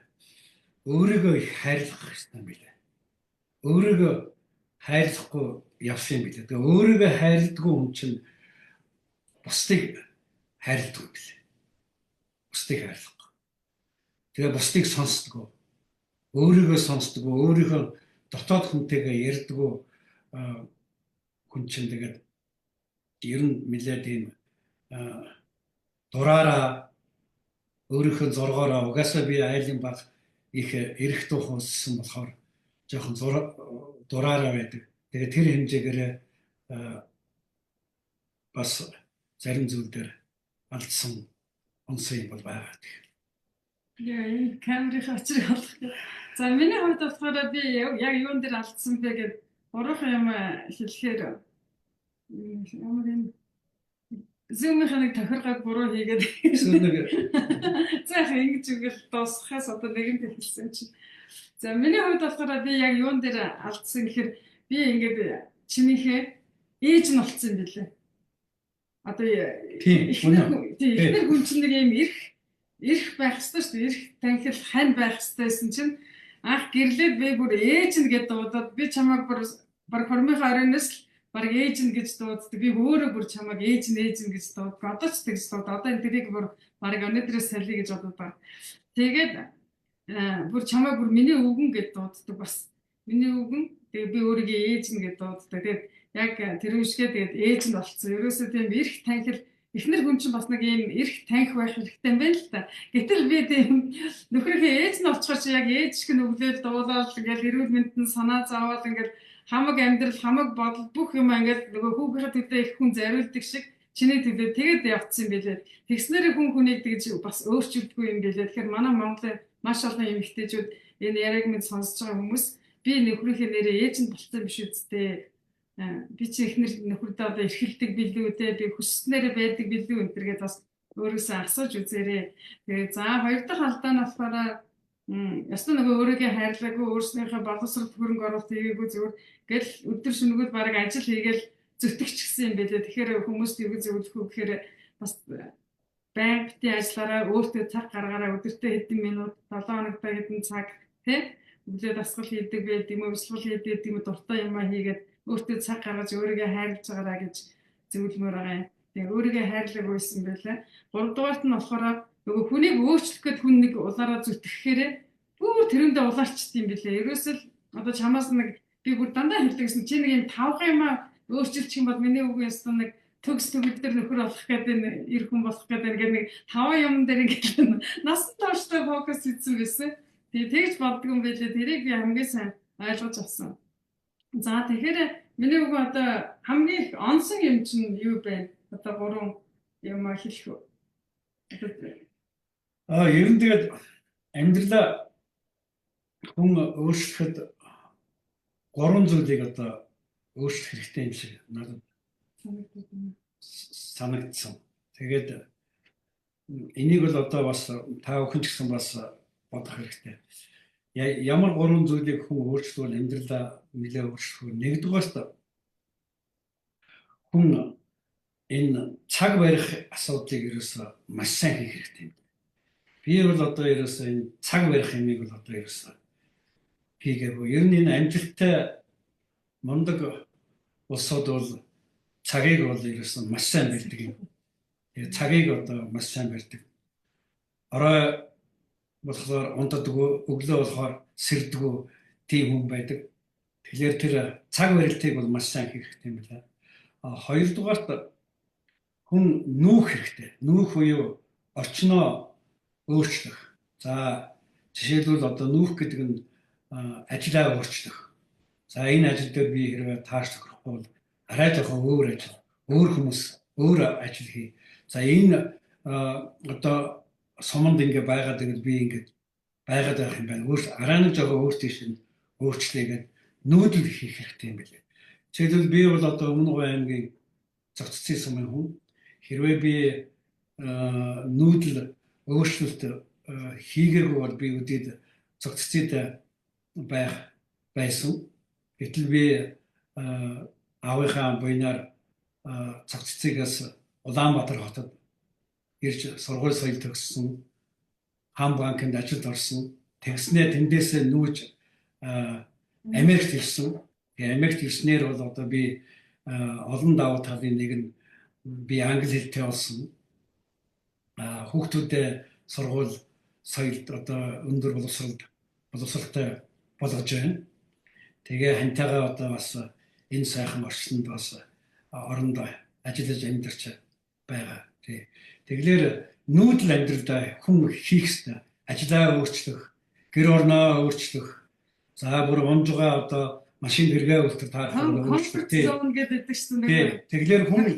Өөрийгөө их хайрлах хэрэгтэй юм билээ. Өөрийгөө хайрлахгүй явсан юм билээ. Тэгээ өөрийгөө хайрладгүй хүн чинь бусдыг хайрладаг билээ. Бусдыг хайрлахгүй. Тэгээ бусдыг сонсдгоо. Өөрийгөө сонсдгоо, өөрийнхөө дотоод хүнтэйгээ ярьдгоо хүн чинь тэгээд ер нь нэлээд тийм дураараа өөрийнхөө зоргоороо угаасаа би айлын баг их эрэх дуух өссөн болохоор жоохон дураараа байдаг. Тэгээд тэр хэмжээгээр бас зарим зүйл дээр алдсан онсон юм бол байгаа. Яа, энэ камерын учрыг олох. За миний хувьд болохоор би яг юун дээр алдсан бэ гэд гурван юм хэлэхээр ямар энэ Zoom-ийн нэг тохиргоог буруу хийгээд за яг ингэж үгэл дуусгахаас одоо нэгэнт хэлсэн чинь. За миний хувьд болохоор би яг юун дээр алдсан гэхээр би ингээд чинийхээ ээж нь болцсон юм билээ. Одоо эхнэр хүн чинь нэг юм эрх байх ёстой шүү дээ. Эрх танхил хань байх ёстой байсан чинь анх гэрлээд би бүр ээж нь гэдээ дуудаад би чамайг бүр баг хормынхаа оройноос л баг ээж нь гэж дууддаг. Би өөрөө бүр чамайг ээж нь ээж нь гэж дууддаг. Одоо ч тэгж дууддаг. Одоо энэ тэрийг бүр баг өнөөдрөөс салъя гэж бодод байна. Тэгээд бүр чамайг бүр миний өвгөн гэж дууддаг бас. Миний өвгөн. Тэгээд би өөрийгөө ээж нь гэж дууддаг. Тэгээд яг тэр үшгээ тэгээд ээж нь болцсон. Ерөөсөө тийм эрх танхил эхнэр хүн чинь бас нэг ийм эрх танхи байх хэрэгтэй юм байна л та. Гэтэл би тийм нөхрийнхээ ээж нь болцохоор чи яг ээж шиг нүглээл дуулаад ингээл эрүүл мэнд нь санаа зовоол ингээл хамаг амьдрал хамаг бодол бүх юм ингээл нөгөө хүүхийнхээ төлөө их хүн зориулдаг шиг чиний төлөө тэгээд явцсан юм билээ. Тэгснээрээ хүн хүнийг тэгж бас өөрчилдөггүй юм билээ. Тэгэхээр манай Монголын маш олон эмэгтэйчүүд Энэ яриаг минь сонсож байгаа хүмүүс би нөхрийнхээ нэрээ ээж нь болцсон биш үсттэй. Би чи эхнэр нөхөрдөө одоо эрхэлдэг билүү те, би хүсснээрээ байдаг билүү энэ төргээд бас өөрөөсөө асууж үзээрэй. Тэгээ за хоёр дахь алдаа нь болохоор ёстой нөгөө өөрийгөө хайрлаагүй, өөрснийхөө боловсрол хөрөнгө оруулалт хийгээгүй, зүгээр гэл өдөр шөнөгөл бараг ажил хийгээл зүтгэж гисэн юм байлээ. Тэгэхээр хүмүүст юу зөвлөх үү гэхээр бас байнга бити ажиллаараа, өөртөө цаг гаргаараа, өдөртөө хэдэн минут, 7 хоногт хэдэн цаг тий өглөө дасгал хийдэг байд юм уу, бясалгал хийдэг юм уу, дуртай юмаа хийгээд өөртөө цаг гаргаж өөрийгөө хайрлаж байгаараа гэж зөвлөмөр байгаа юм. Тэгээ өөрийгөө хайрлаагүй байсан байлаа. Гуравдугаарт нь болохоор нөгөө хүнийг өөрчлөх гээд хүн нэг улаараа зүтгэхээр бүр тэрэндээ улаарчт юм билээ. Ерөөсөл одоо чамаас нэг би бүр дандаа хэлдэг гэсэн чи нэг юм тавхан юмаа өөрчилчих юм бол миний үгийн ёстой нэг төгс төгөлдөр нөхөр болох гэдэг нь эр хүн болох гэдэг ингээд нэг таван юм дээр ингээд насан туршдаа фокус хийсэн байсан. Тэгээ тэгж боддог юм байлээ. Тэрийг би хамгийн сайн ойлгож авсан. За тэгэхээр миний үг одоо хамгийн их онсон юм чинь юу бэ? Одоо гурван юм хэлэх үү? Ер нь тэгээд амьдралаа хүн өөрчлөхөд гурван зүйлийг одоо өөрчлөх хэрэгтэй юм шиг надад санагдсан. Тэгээд энийг бол одоо бас та бүхэн ч гэсэн бас бодох хэрэгтэй. Ямар гурван зүйлийг хүн өөрчлөвөл амьдралаа нэлээ өөрчлөх вэ? Нэгдүгээрт хүн энэ цаг барих асуудлыг ерөөсөө маш сайн хийх хэрэгтэй юм. Би бол одоо ерөөсөө энэ цаг барих юмыг бол одоо ерөөсөө хийгээгүй. Ер нь энэ амжилттай мундаг улсууд бол цагийг бол ерөөсөө маш сайн барьдаг юм. Тэгээ цагийг одоо маш сайн барьдаг. Орой болохоор унтдаггүй, өглөө болохоор сэрдэггүй тийм хүн байдаг. Тэгэхээр тэр цаг барилтыг бол маш сайн хийх хэрэгтэй юм байна. А хоёрдугаарт хүн нүүх хэрэгтэй. Нүүх буюу орчноо өөрчлөх. За жишээлбэл одоо нүүх гэдэг нь ажлаа өөрчлөх. За энэ ажил дээр би хэрвээ тааш тохирохгүй бол арай жоохон өөр ажил, өөр хүмүүс, өөр ажил хий. За энэ одоо суманд ингээ байгаад байвал би ингээд байгаад байх юм байна. Өөр арай нэг жоохон өөр тийш нь өөрчлөе гээд нүүдэл хийх хэрэгтэй юм билээ. Жишээлбэл би бол одоо Өмнө Говь аймгийн Цогццын сумын хүн. Хэрвээ би нүүдэл өөрчлөлт хийгээгүй бол би үдээд Цогццид байх байсан. Гэтэл би аавынхаа буйнаар Цогццигээс Улаанбаатар хотод ирж сургууль соёл төгссөн, хам банкнд ажилд орсон. Тэгснээр тэндээсээ нүүж Америкт ирсэн. Тэгээ Америкт ирснээр бол одоо би олон давуу талын нэг нь би англи хэлтэй болсон. Хүүхдүүдэд сургууль соёлд одоо өндөр боловсралтай болгож байна. Тэгээ хантайгаа одоо бас энэ сайхан орчинд бас оронд ажиллаж амьдарч байгаа. Тэгэхээр нүүдэл амьдралдаа хүн хийх ёстой. Ажлаа өөрчлөх, гэр орноо өөрчлөх. За бүр унжгаа одоо машин гэргээ үлдэх таарах өөрчлөх тий. Гэдэг шүү дээ. Тэгэхээр хүн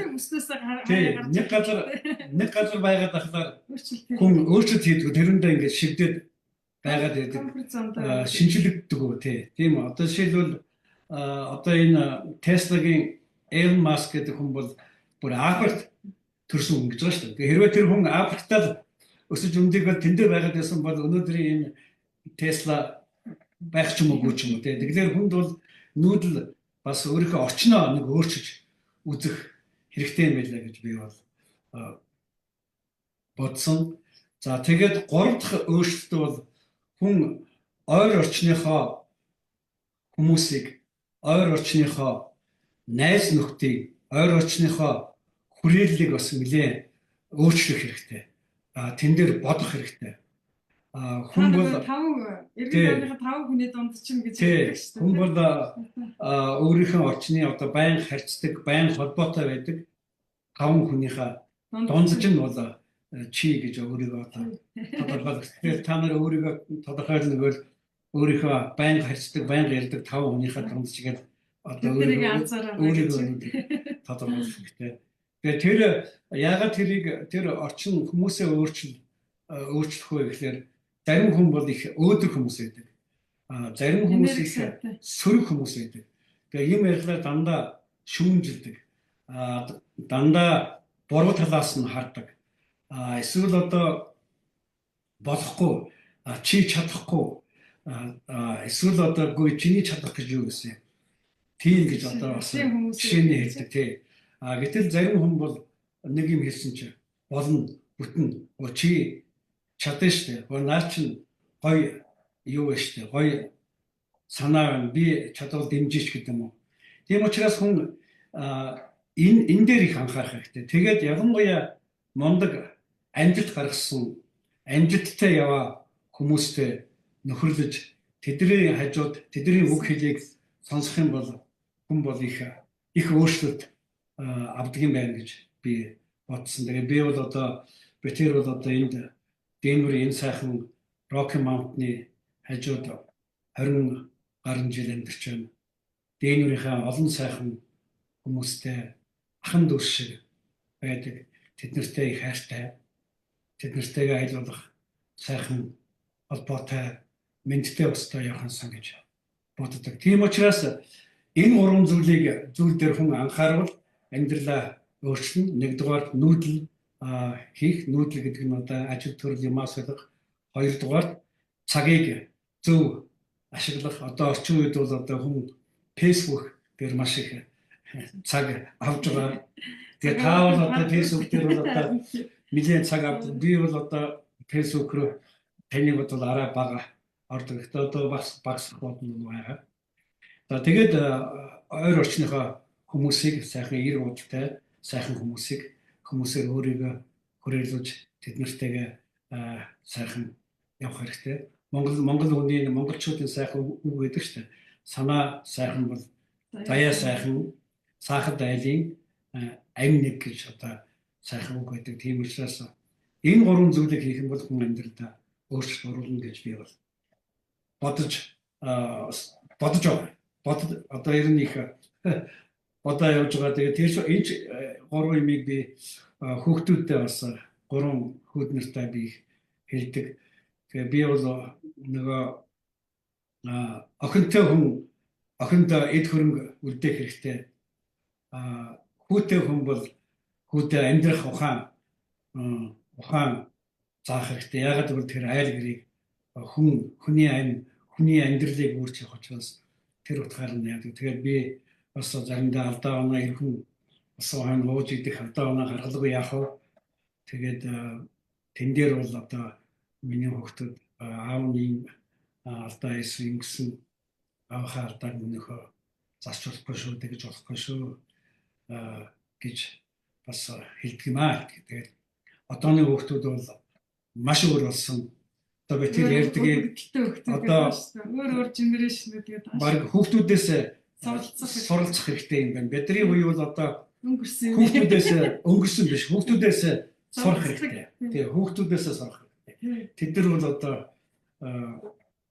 нэг газар байгаад ахлаар хүн өөрчлөлт хийдэг. Тэрэндээ ингээд шигдээд байгаад байдаг. Шинжилэгддэг үү тий. Тийм одоо жишээлбэл одоо энэ Tesla-гийн Elon Musk гэдэг хүн бол бүр Африкт төрсөн хүн гэж байгаа шүү дээ. Хэрвээ тэр хүн Африктаа өсөж өмдөг бол тэндээ байгаад байсан бол өнөөдрийн энэ Tesla байх ч юм уугүй ч юм уу тий. Тэгэхээр хүнд бол нүүдэл бас өөрийнхөө орчноо нэг өөрчилж үзэх хэрэгтэй юм байлаа гэж би бол бодсон. За тэгээд гурав дахь өөрчлөлт бол хүн ойр орчныхоо хүмүүсийг, ойр орчныхоо найз нөхдийг, ойр орчныхоо хүрээллийг бас нэлээд өөрчлөх хэрэгтэй. Тэн дээр бодох хэрэгтэй. Хүн бол 5 эргэн тойрныхоо 5 хүний дунд чинь гэж хэлдэг шүү дээ. Хүн бол өөрийнхөө орчны одоо байнга харьцдаг, байнга холбоотой байдаг 5 хүнийхээ дундаж нь бол чи гэж өөрийгөө одоо тодорхойлох. Тэгэхээр та нар өөрийгөө тодорхойлно гэвэл өөрийнхөө байнга харьцдаг, байнга ярьдаг 5 хүнийхээ дундаж гээд одоо өөрийгөө тодорхойлох хэрэгтэй. Тэгээ тэр яагаад тэрийг тэр орчин хүмүүсээ өөрчлөх вэ гэхээр зарим хүн бол их өөдрөг хүмүүс байдаг. Зарим хүмүүс их сөрөг хүмүүс байдаг. Тэгээ юм ярьлаа дандаа шүүмжилдэг. Дандаа буруу талаас нь хардаг. Эсвэл одоо болохгүй, чи чадахгүй, эсвэл одоо үгүй чиний чадах гэж юу гэсэн. Тийм гэж одоо бас жишээний хэлдэг тий. Гэтэл зарим хүн бол нэг юм хэлсэн чинь болно, бүтнэ. Чи чадна штэ. Наа чин гоё юу вэ штэ. Гоё санаа байна. Би чадвал дэмжиж гэдэг юм уу. Тийм учраас хүн энэ дээр их анхаарах хэрэгтэй. Тэгээд ялангуяа мундаг амжилт гаргасан, амжилттай яваа хүмүүстэй нөхөрлөж тэдний хажууд тэдний үг хэлийг сонсох юм бол хүн бол их их өөрчлөлт авдаг юм байна гэж би бодсон. Тэгээ би бол одоо битэр бол одоо энд Денверийн энэ сайхан Rocky Mountain-ы хажууд 20 гаруй жил амьдарч байна. Денверийнхаа олон сайхан хүмүүстэй ахан дүүс шиг байдаг. Тэд нартай их хайртай. Тэд нартэйгээ аль болох сайхан холбоотой, мэндтэй өстой явах юмсан гэж боддог. Тийм учраас энэ гурван зүйлийг зүйл дээр хүн анхаарвал амьдралаа өөрчилнө. Нэгдүгээр нүүдэл хийх, нүүдэл гэдэг нь одоо ажил төрөл юмаа солих. Хоёрдугаар цагийг зөв ашиглах. Одоо орчин үед бол одоо хүн Facebook дээр маш их цаг авч байгаа. Тэгээ та бол одоо Facebook дээр бол одоо нэлээд цаг авдаг. Би бол одоо Facebook руу таныг бол арай бага ордог. Гэхдээ одоо бас багасах бодно байгаа. За тэгээд ойр орчныхоо хүмүүсийг сайхан эр бодолтой сайхан хүмүүсийг хүмүүсээр өөрийгөө хүрээлүүлж тэд нартэйгээ сайхан явах хэрэгтэй. Монгол хүний монголчуудын сайхан үг байдаг шүү дээ. Санаа сайхан бол заяа сайхан, саахад айлын амь нэг гэж одоо сайхан үг байдаг. Тийм учраас энэ гурван зүйлийг хийх юм бол хүн амьдралдаа өөрчлөлт оруулна гэж би бол бодож байгаа. Одоо ер нь их бодоо явж байгаа. Тэгээд тэр энэ гурван юмыг би хүүхдүүдтэй бас гурван хүүд нартай би хэлдэг. Тэгээ би бол нөгөө охинтой хүн охинд эд хөрөнгө үлдээх хэрэгтэй. Хүүтэй хүн бол хүүтэй амьдрах ухаан заах хэрэгтэй. Яагаад гэвэл тэр айл гэрийг хүний амь, хүний амьдралыг үүрч явах учраас тэр утгаар нь яадаг. Тэгээд би бас заримдаа алдаа оноо ирхэн бас хойно ууж идэх алдаа оноо гаргалгүй яах вэ? Тэгээд тэн дээр бол одоо миний хүүхдүүд аав нь ийм алдаа хийсэн ингэсэн аавынхаа алдааг минийхөө зарч болохгүй шүү, тэгж болохгүй шүү гэж бас хэлдэг юм аа. Тэгээд одооны хүүхдүүд бол маш өөр болсон. Одоо би тэр ярьдгийг одоо өөр генерашн гэдэг баг хүүхдүүдээс суралцах хэрэгтэй юм байна. Бидний үе бол одоо өнгөрсөн хүүхдүүдээс өнгөрсөн биш, хүүхдүүдээс сурах хэрэгтэй. Тэгээ хүүхдүүдээс сурах хэрэгтэй. Тэд нар бол одоо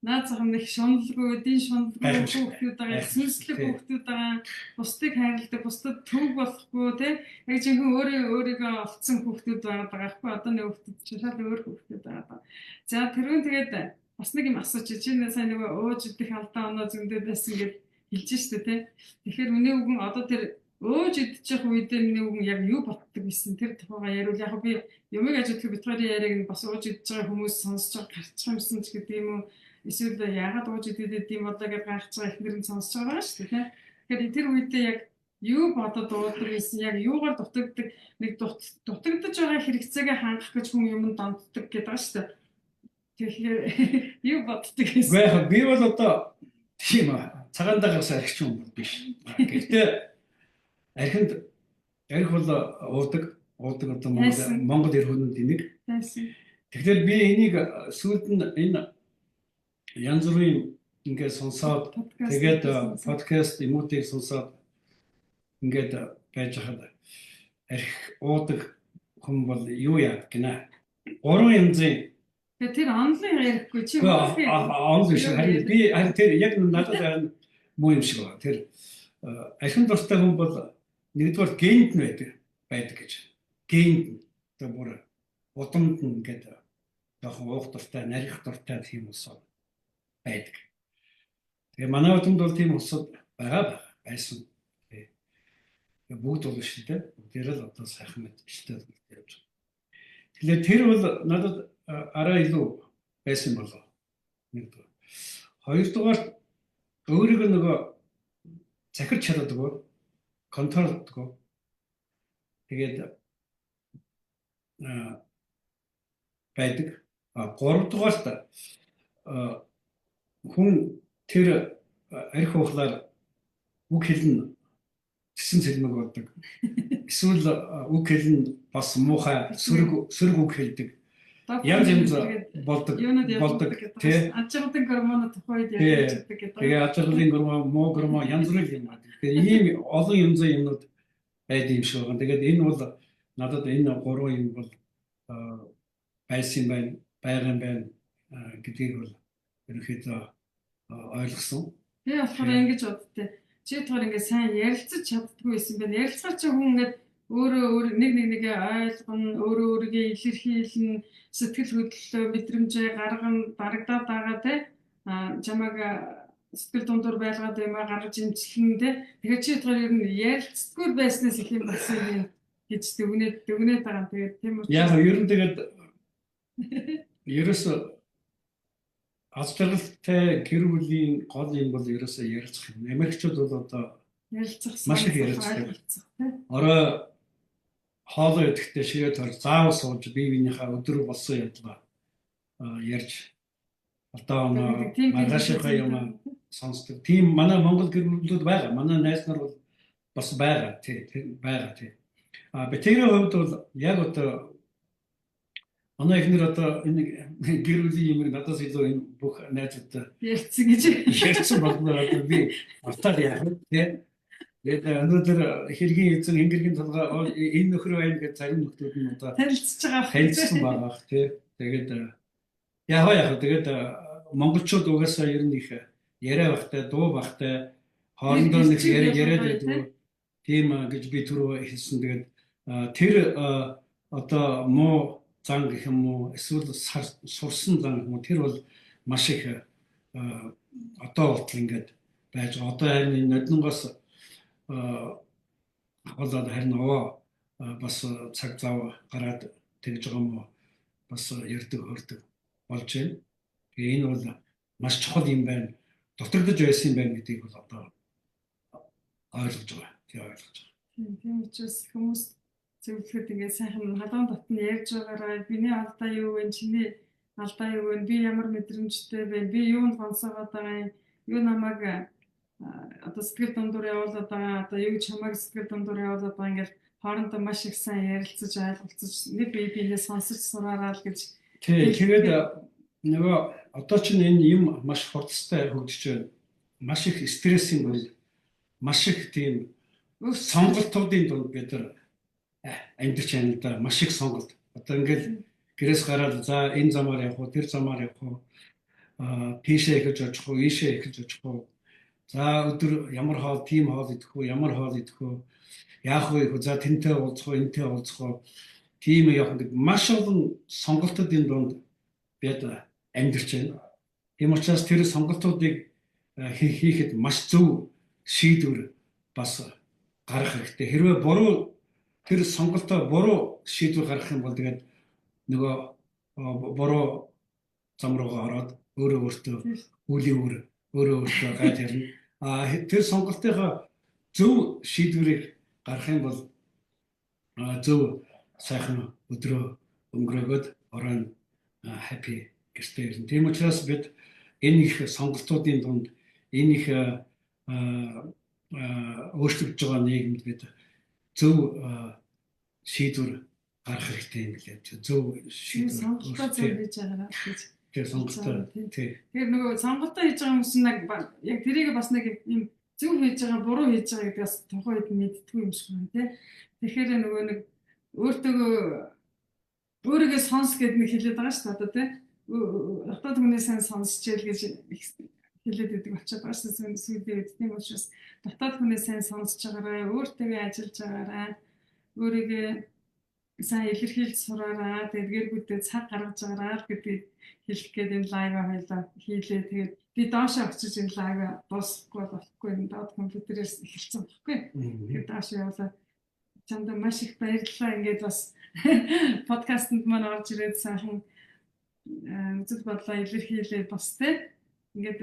наад зах нэг шуналгүй, эдийн шуналгүй хүүхдүүд байгаа, сүнслэг хүүхдүүд байгаа, бусдыг хайрладаг, бусдад төв болохгүй тий. Яг жинхэнэ өөрийгөө олцсон хүүхдүүд байгаа байхгүй. Одоо нэг хүүхдүүд чинь шал өөр хүүхдүүд байгаа. За тэрүүн тэгээд бас нэг юм асууч чи сайн нөгөө ууж идэх алдаа оноо зөндөө байсан гэж хэлж штэ тий. Тэгэхээр миний үгэн одоо тэр ууж идчих үедээ миний үгэн яг юу боддог гэсэн тэр тухайгаа яриул. Яг би юмыг ажиглах бит хоёрын яриаг нь бас ууж идэж байгаа хүмүүс сонсож байгаа гарчих юмсан ч гэдэг юм уу. Эсвэл яагаад ууж идээд идэм болоо гэж гайхаж байгаа эхнэр нь сонсож байгаа шүү дээ. Тэгэхээр тэр үедээ яг юу бодод уудаг байсан, яг юугаар дутагддаг, нэг дутагдаж байгаа хэрэгцээгээ хангах гэж хүн юмд донтдог гэдэг байгаа шүү дээ. Тэгэхээр юу боддог гэсэн. Үгүй яг би бол одоо тийм цагаан дагаас архич юм бол биш. Гэхдээ архинд арх бол уудаг одоо Монгол эр хүнүүд энийг. Тэгэхээр би энийг сүүлд нь энэ янз бүрийн ингээд сонсоод тэгээд подкаст юмуудыг сонсоод ингээд байж хахад арх уудаг хүн бол юу яадаг гинэ. Гурван янзын. Тэгээ тэр онлын ярихгүй чи онл биш харин би харин тэр яг надад харин муу юм шиг байна. Тэр архин дуртай хүн бол нэгдүгээр генд нь байдаг гэж. Генд нь одоо бүр удамд нь ингээд жоохон уух дуртай, нарих дуртай тийм ус байдаг. Тэгээ манай удамд бол тийм улсууд байгаа байсан. Тэгээ бүгд бол биш л дээ. Бүгдээрээ л одоо сайхан мэдлэлтэй явж байгаа. Тэгэхээр тэр бол надад арай илүү байсан болов. Нэгдүгээр. Хоёрдугаар, өөрийгөө нөгөө захирч чаддаггүй, control ддог. Тэгээд байдаг. Гуравдугаарт, хүн тэр архи уухлаар үг хэлнэ, цэсэн цэлмэг болдог. Эсвэл үг хэлнэ, бас муухай, сөрөг сөрөг үг хэлдэг. Янз янз болдог болдог тий. Аж аргалын гормон тухайн үед ярьдаг гэдэг. Тэгээ аж аргалын гормон, муу гормон, янз бүрийн юм байна. Тэгэхээр ийм олон янзын юмнууд байдаг юм шиг байна. Тэгээд энэ бол надад энэ гурван юм бол байсан юм байна, байгаа юм байна гэдгийг бол ерөнхийдөө ойлгосон. Би болохоор ингэж боддтой. Чи болохоор ингээд сайн ярилцаж чаддаггүй байсан байна. Ярилцахаар чи хүн ингээд өөрөө өөр нэг нэг нэгээ ойлгоно, өөрөө өөрийгөө илэрхийлнэ, сэтгэл хөдлөлөө, мэдрэмжээ гаргана, дарагдаад байгаа те. Чамайг сэтгэл дундуур байлгаад юм а гаргаж имчилнэ те. Тэгэхээр чи болохоор ер нь ярилцдаггүй байснаас их юм болсон юм гэж дүгнээд дүгнээд байгаа. Тэгээд тийм учраас яг ер нь тэгээд ерөөсө аз жаргалтай гэр бүлийн гол юм бол ерөөсөө ярилцах юм. Америкчууд бол одоо ярилцах, маш их ярилцдаг. Орой хоолоо идэхдээ ширээ торж заавал сууж бие биенийхээ өдөр болсон явдлаа ярьж, одоо маргаашийнхаа юм сонсдог. Тийм манай Монгол гэр бүлүүд байгаа. Манай найз нар бол бас байгаа. Тий, байгаа, тий. А битэрийн хувьд бол яг одоо манай эхнэр одоо энэ гэр бүлийн юмыг надаас илүү энэ бүх найзуудтай ярьсан гэж ярьсан болноо, одоо би автаад яах вэ, тий. Тэгээд өнөөдөр хэргийн эзэн хэнгэргийн толгой энэ нөхөр байна гэж зарим нөхдүүд нь одоо танилцж байгаа. Танилцсан байгаа тий. Тэгээд яг яг тэгээд монголчууд угаасаа ер нь их яриа бахтай, дуу бахтай, хоорондоо нэг яриа яриад байдаг. Тийм гэж би түрүү хэлсэн. Тэгээд тэр одоо муу зан гэх юм уу, эсвэл сурсан зан гэх юм уу, тэр бол маш их одоо болтол ингээд байж байгаа. Одоо харин энэ ноднонгоос болоод харин овоо бас цаг зав гараад тэгж байгаа юм уу, бас ярьдаг хөрдөг болж байна. Тэгээ энэ бол маш чухал юм байна. Дутагдаж байсан юм байна гэдгийг бол одоо ойлгож байгаа. Тэгээ ойлгож байгаа. Тийм учраас хүмүүс зөвлөхөд ингээд сайхан халуун дотно ярьж байгаарай. Миний алдаа юу вэ? Чиний алдаа юу вэ? Би ямар мэдрэмжтэй вэ? Би юунд гонсоогоод байгаа юм? Юу намайг одоо сэтгэл дундуур явуулаад байгаа? Одоо юу чамайг сэтгэл дундуур явуулаад байгаа? Ингээд хоорондоо маш их сайн ярилцаж, ойлголцож, нэг бие биенээ сонсож сураарай л гэж. Тий, тэгээд нөгөө одоо чинь энэ юм маш хурдтай хөгжиж байна. Маш их стрессийн бол маш их тийм сонголтуудын дунд бид нар амьдарч байна л да. Маш их сонголт. Одоо ингээл гэрээс гараад за энэ замаар явах уу, тэр замаар явах уу, тийшээ эхэлж очих уу, ийшээ эхэлж очих уу. За өдөр ямар хоол, тийм хоол идэх үү, ямар хоол идэх үү, яах вэ, за тэнтэй уулзах уу, энтэй уулзах уу, тийм явах гэдэг маш олон сонголтуудын дунд бид амьдарч байна. Тийм учраас тэр сонголтуудыг хийхэд маш зөв шийдвэр бас гаргах хэрэгтэй. Хэрвээ буруу тэр сонголтоо буруу шийдвэр гаргах юм бол тэгээд нөгөө буруу зам руугаа ороод өөрөө өөртөө үлийн үр, өөрөө өөртөө гайд ярина. А тэр сонголтынхаа зөв шийдвэрийг гаргах юм бол зөв сайхан өдрөө өнгөрөөгөөд оройн happy гэртээ ирнэ. Тийм учраас бид энэ их сонголтуудын дунд, энэ их өөрчлөгдөж байгаа нийгэмд бид зөв шийдвэр гаргах хэрэгтэй юм билээ. Зөв шийдвэр, сонголтоо зөв хийж байгаарай гэж. Тэр сонголтоо, тий. Тэгэхээр нөгөө сонголтоо хийж байгаа хүмүүс нэг яг тэрийг бас нэг юм зөв хийж байгаа, буруу хийж байгаа гэдгийг бас тухайн үед мэддэггүй юм шиг байна, тий. Тэгэхээр нөгөө нэг өөртөө өөрийгөө сонс гэдэг нэг хэлээд байгаа шүү дээ одоо, тий. Дотоод хүнээ сайн сонсч ял гэж хэлээд байдаг болчиход байгаа шүү дээ сүүлийн үед. Тийм учраас дотоод хүнээ сайн сонсож байгаарай, өөртөө ажиллаж байгаарай, өөрийгөө сайн илэрхийлж сураарай. Тэгээд гэр бүлдээ цаг гаргаж байгаарай гэдгийг хэлэх гээд энэ live хоёлаа хийлээ. Тэгээд Би доошоо очиж энэ live дуусахгүй болохгүй, энэ доод компьютерээс эхэлсэн байхгүй. Тэгээд доошоо явлаа. Чамд маш их баярлалаа. Ингээд бас подкастэнд маань орж ирээд сайхан үзэл бодлоо илэрхийлээ бас те. Ингээд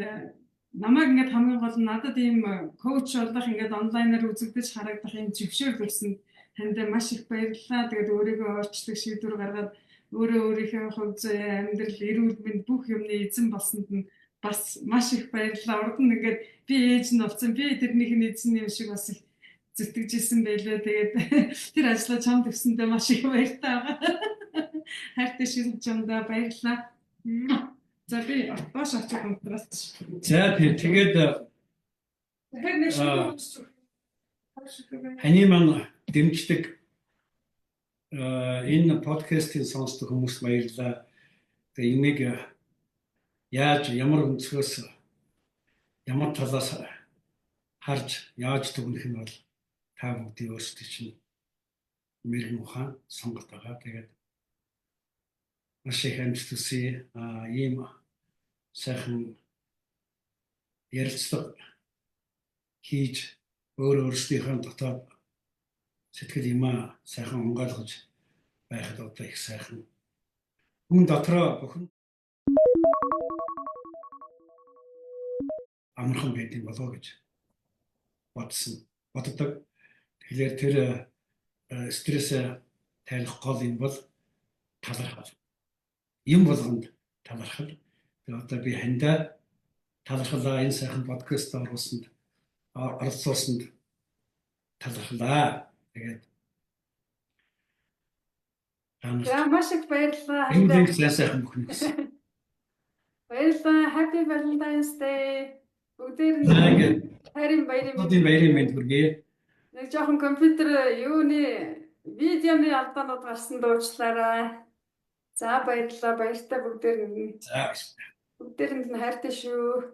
намайг ингээд хамгийн гол нь надад ийм coach болох, ингээд онлайнаар үзэгдэж харагдах ийм зөвшөөрөл өгсөн танд маш их баярлалаа. Тэгээд өөрийгөө өөрчлөх шийдвэр гаргаад өөрөө өөрийнхөө хувь зүйн амьдрал, эрүүл мэнд, бүх юмны эзэн болсонд нь бас маш их баярлалаа. Урд нь ингээд би ээж нь болсон, би тэрнийх нь эзэн юм шиг бас их зүтгэж исэн байлээ. Тэгээд тэр ажлаа чамд өгсөндөө маш их баяртай байгаа. Хайртай шин, чамдаа баярлалаа. За, би доош очиж унтраач. За тий, тэгээд Тэгэхээр нэг шиг ханы маань дэмждэг, энэ подкастыг сонсдог хүмүүст баярлалаа. Тэгээ энийг яаж, ямар өнцгөөс, ямар талаас харж, яаж дүгнэх нь бол та бүгдийн өөрсдийн чинь мэргэн ухаан, сонголт байгаа. Тэгээд маш их амжилт хүсье. Ийм сайхан ярилцлага хийж, өөр өөрсдийнхөө дотоод сэтгэл юмаа сайхан онгойлгож байхад одоо их сайхан. Хүн дотроо бүхэн амархан байдаг болоо гэж боддог. Тэгэхээр тэр стрессээ тайлах гол юм бол талархал. Юм болгонд талархал. Тэгээ одоо би хандаа талархлаа, энэ сайхан подкаст оруулсанд, оролцуулсанд талархлаа. Тэгээд та нарт За, маш их баярлалаа. энэ сайн сайхан бүхэн гэсэн. Баярлалаа. Happy Valentine's Day. Бүгдээр нь За, ингээд хайрын баярын одын баярын мэнд хүргэе. Нэг жоохон компьютер юуны видеоны алдаанууд гарсан, дуучлаарай. За, баярлалаа. Баяртай бүгдээр нь. За. Бүгдээрэнд нь хайртай шүү.